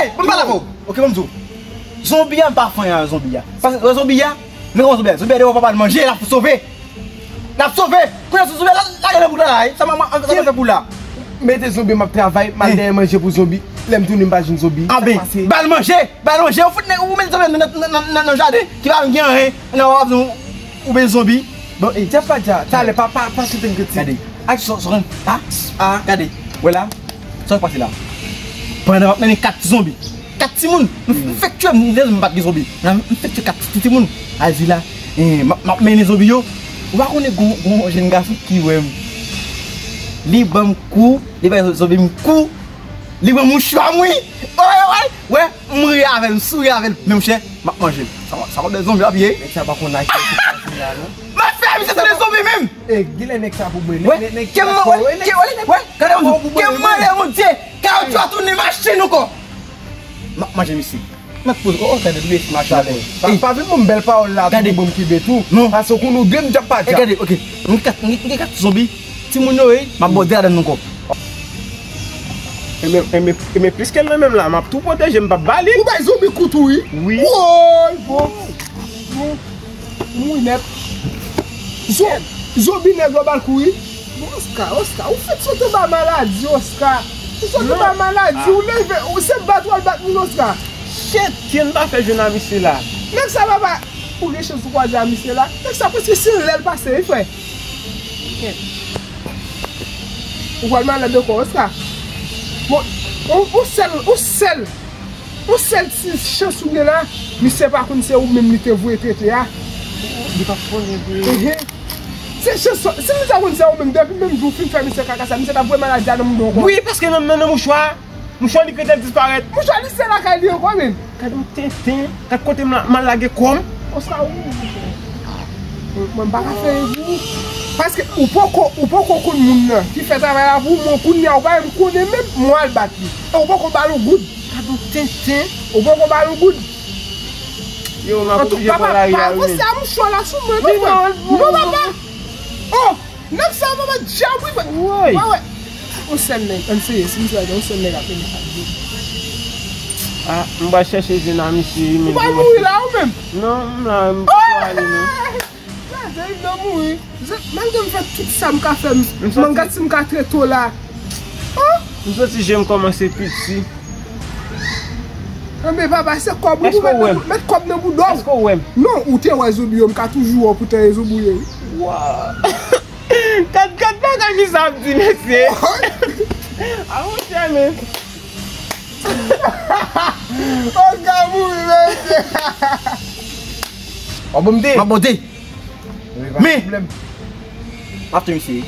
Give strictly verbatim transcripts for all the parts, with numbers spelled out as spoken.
Hey, bon, m pale avè w. Ok, bon, m di w. Zonbi a, m pa fan a zonbi a. Paske, wè zonbi a, men kòman zonbi a? Zonbi a, devan papa l manje, l ap sove. L ap sove. Kounye a, sou sove, la, la, gen nan bouk la, la, sa m, m, sa m fè pou la. Mete zonbi, m ap travay, m al dèyè manje pou zonbi. Lè m tounen, m pa jwenn zonbi. Sa k pase? Ba l manje, ba l manje. Ou fout, ou met zonbi nan, nan, nan, nan, nan jaden, ki pa menm gen anyen. Nan w ap di w, ou ben zonbi. Bon, e, dja pa dja, talè, pa, pa, pa sou tèm kritik. Gade. Ak sou, sou, a, a, gade. Wè la, sa k pase la. Pandan m ap mennen kat zonbi. Kat timoun. M, m fèk tchwe, m, m pa t gen zonbi. M, m fèk tchwe kat ti timoun. A di la, e, m ap, m ap mennen zonbi yo. Ou pa konnen gon, gon jèn gason ki wè m. Li ban m kou, li bay zonbi m kou. Li ban m mouchwa m, wi. Wè, wè, wè. M ri avè l, m souri avè l. Men monchè, m ap manje l. Sa, sa konbyen zonbi ap ye? Nèg sa pa konn ak ki pase la, non. M ap fè misye tande zonbi menm. E, gilè nèg sa pou mwen. Wè, nèg, nèg, ke m, wè, ke, wè, wè, gade m, ke m mande Bondye, kawotchou a tounen machin ankò. M ap manje misye. M ap poze, oh, oh, gade, dwe mache avè. Pa, pa vin ban m bèl pawòl la, gade, pou m kenbe tou. Non. Paske ou konn ou gen m djab pa djab. Gade, ok. M gen kat, m gen kat zonbi. Timoun yo, wi, m ap bòde ladan l ankò. Enben, enben, enben, piske l nan men m la, m ap tou pwoteje, m p ap ba li. Ou bay zonbi kout ou, wi. Wi. Woy, bon. Bon. Mouri nèt. Zo-, zonbi nèg yo ba l kouri. Bon, Oscar, Oscar, ou fèk sot anba maladi, Oscar. Ou sot anba maladi, ou leve, ou se bat w al bat moun, Oscar. Shit, kiyès m ta fè jwenn a misye la? Nèg sa pa, pa, ou gen chans ou kwaze a misye la. Nèg sa prèske se lè l pase, wi, frè. Ou pral malad ankò, Oscar. Bon, ou, ou sèl, ou sèl. Yon sèl ti chans ou gen la, misye pa konn se ou menm li te voye trete a. Li pa konnen vre. Ehe. Se chans, si misye konn se ou menm, depi menm jou ou fin fè misye kaka sa, misye t ap voye maladi a nan moun ou ankò. Wi, paske nan, nan, nan mouchwa, mouchwa li k rete disparèt. Mouchwa li se lakay li ankò, men. Gad yon tenten, gad kote m la, m al lage kò m. Oscar, ou, mwen, mwen pa ka fè pou ou. Paske ou poko, ou poko konn moun nan ki fè travay la pou ou, men kounye a ou pa menm konnen menm, mwen al bat li. E ou poko ba l yon goud. Gad yon tenten. Ou poko ba l yon goud. Yo, m ap oblije pran lari a, wi. Papa, pa avanse a mouchwa la sou mwen, non, frè. Non, papa. Oh, nèg sa, papa, djab, wi, frè. Woy. Wè, wè. On sèl nèg, ann serye, si misye pa gen on sèl nèg ap vini sa di. Ah, m pral chèche jwenn a misye, wi, men. Ou pa mouri la, ou menm? Non, m la, m poko ale, non. Gade, li nan mouri. Malgre m fè tout sa m ka fè, m, m gad si m ka trete w la. Oh! M santi je m kòmanse piti. Anben, papa, se kòb ou pou met nan bou-, met kòb nan bouda w. Èske w wè m? Non, ou te wè zonbi yo, m ka toujou wè w pou tande zonbi yo. Waw! Gad, gad bagay misye ap di, mesye. A, monchè, men. Oscar mouri, mesye. W ap ban m de. M ap ban w de. Men, m ap touye misye.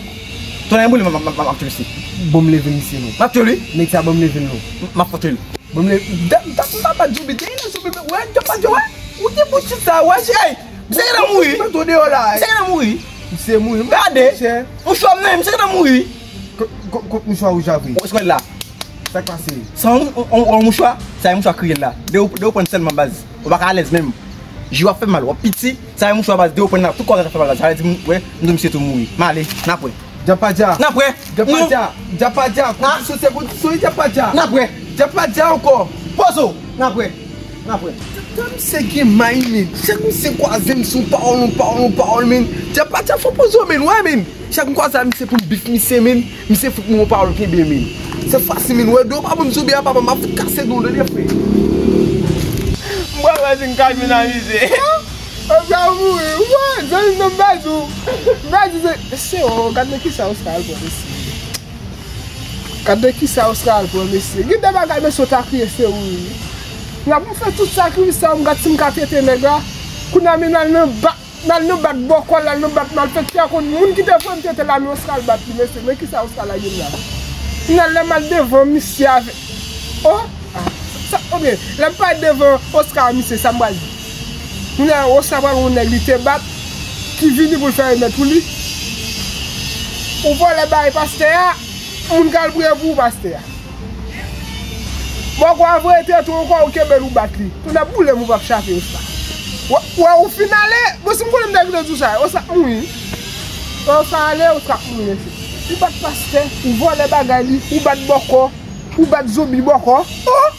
Tonnè boule, m ap touye misye. Ban m leve misye, non. M ap touye li. Nèg sa, ban m leve l, non. M ap touye li. Ban m leve. Dat, dat, m pa bat zonbi. Te nan zonbi, men, wè, djab pa djab, wè. Ou te pou chita, wè, chita. Misye gentan mouri. Misye gentan mouri. Gade. Mouchwa m nan, misye gentan mouri. Kot mouchwa wouj la vre? Ou wè la? Sa k pase? Sa yon, yon, yon, yon mouchwa, sa yon mouchwa kriyèl la. De ou, de ou pran sèlman baz. Ou pa ka alèz menm. Je w ap fè mal, w ap piti, sa yon mouchwa baz, de ou pran la, tout kò w ap fè mal baz. Sa vle di, m, wè, m di misye tou mouri. M ale, n ap wè. Djab pa dja. N ap wè. Djab pa dja. Djab pa dja. Kondisyon se kondisyon, djab pa dja. N ap wè. Djab pa dja ankò. Pozo. N ap wè. N ap wè. Tan misye gen may, men. Chak misye kwaze m, se yon pawòl, yon pawòl, yon pawòl, men. Djab pa dja fò pozo, men. Wè, men. Chak m kwaze a misye pou m bif misye, men. Misye fout mwen yon pawòl kenbe, men. Se fasil, men. Wè, do pa bon, m zonbi a, papa, m ap fout kase do, tande, frè. M pral wè si m ka jwenn a misye. Oscar mouri. Wè, zanmi m nan m pa di w. M pa di se, se, oh, gad nan kisa Oscar al pran mesye. Gad nan kisa Oscar al pran mesye. Gen de bagay mesye w ta kriye se ou wi. N ap fè tout sakrifis sa yo, m gad si m ka trete nèg la. Kounye a men n al nan bat, n al nan bat bòkò, l al nan bat malfektè, konn moun ki te voye m trete la, men Oscar al bat li, mesye. Men kisa Oscar lage m la. Kounye a lè m al devan misye avè, oh! Ah, sa, oubyen, lè m parèt devan Oscar, misye, sa m pral di. Kounye a, Oscar pral wè yon nèg li te bat, ki vini pou l fè remèd pou li. Ou vòlè bagay pastè a, moun k al priye pou ou, pastè a. Bòkò a voye trete w ankò, ou kenbe l, ou bat li. Tonè boule m, ou p ap chape, Oscar. Wè, wè, ou fin ale, bon, si m konnen m t ap vin di w sa, Oscar mouri. Oscar ale, Oscar mouri, mesye. Ou bat pastè, ou vòlè bagay li, ou bat bòkò. Ou bat zonbi bòkò. Oh!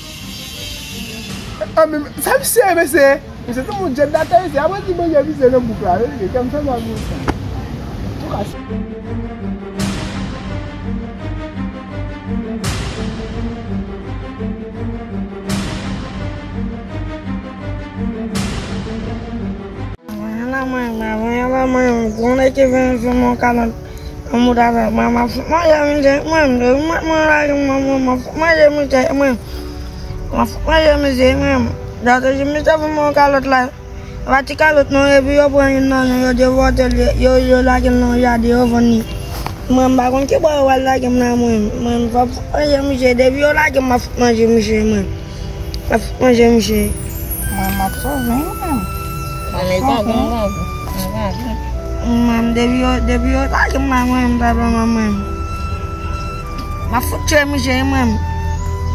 Ah, men, sa misye ye, mesye? Misye tankou yon djèt datè, mesye. Apre di manje misye nan bouk la, mesye. Kè m fè mal pou sa. Tou kase. Mwen la, mwen, mwen, mwen, mwen, mwen, gwo nèg ki vin sou mwen kalòt, nan mouda avè mwen, m ap fout manje misye, mwen, depi mwen, mwen lage mwen, mwen, m ap fout manje misye, mwen, m ap fout manje misye, mwen, gade, si misye vin mwen kalòt la, pa ti kalòt non, epi yo pran youn nan nou, yo devòte l, yo, yo lage l nan jaden, yo vann li. Mwen, m pa konn ki bò yo pral lage m la, mwen, mwen, m ap fout manje misye, depi yo lage m, m ap fout manje misye, mwen. M ap fout manje misye. Mwen, m ap sove, wi, mwen. M ap sove. Mwen, depi yo, depi yo lage m la, mwen, m ta pran mwen, mwen. M ap fout tye misye, mwen.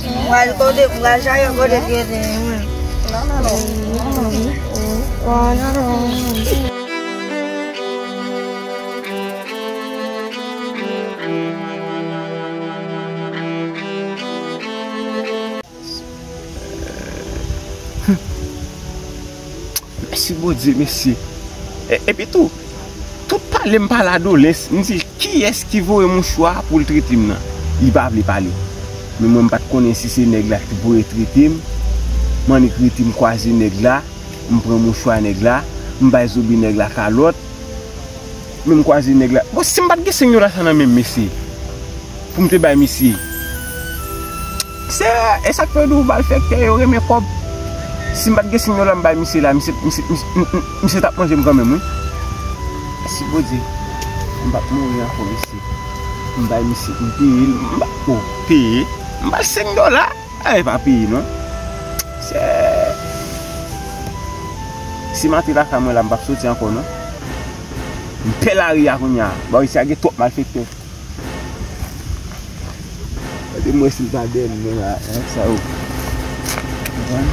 Pral kote, pral chache kote ki rete mwen. Mèsi Bondye, mesye. E, epi tou, tout pale m pale a Dolens, m di l kiyès ki voye mouchwa pou l trete m nan. Li pa vle pale. Men mwen m pa t konnen si se nèg la ki voye trete m. M annik rete m kwaze nèg la, m pran mouchwa nèg la, m bay zobi nèg la kalòt. Men m kwaze nèg la. Bon, si m pa t gen senk dola sa nan men m, mesye, pou m te bay misye. Se, e sa k fè yo di w malfektè yo renmen kòb. Si m pa t gen senk dola m bay misye la, misye, misye, misye, m- m- misye t ap manje m kanmenm, wi. Mèsi Bondye. M p ap mouri ankò, mesye. M bay misye, m peye l, m ba, oh, peye. M ba l senk dola. E pa peye, non. Se, si m antre lakay mwen la, m p ap soti ankò, non. M pè lari a kounye a. Bò, isi a gen twòp malfektè. Gade mwen si l pa dèyè m nan la, hein, sa yo. Konprann?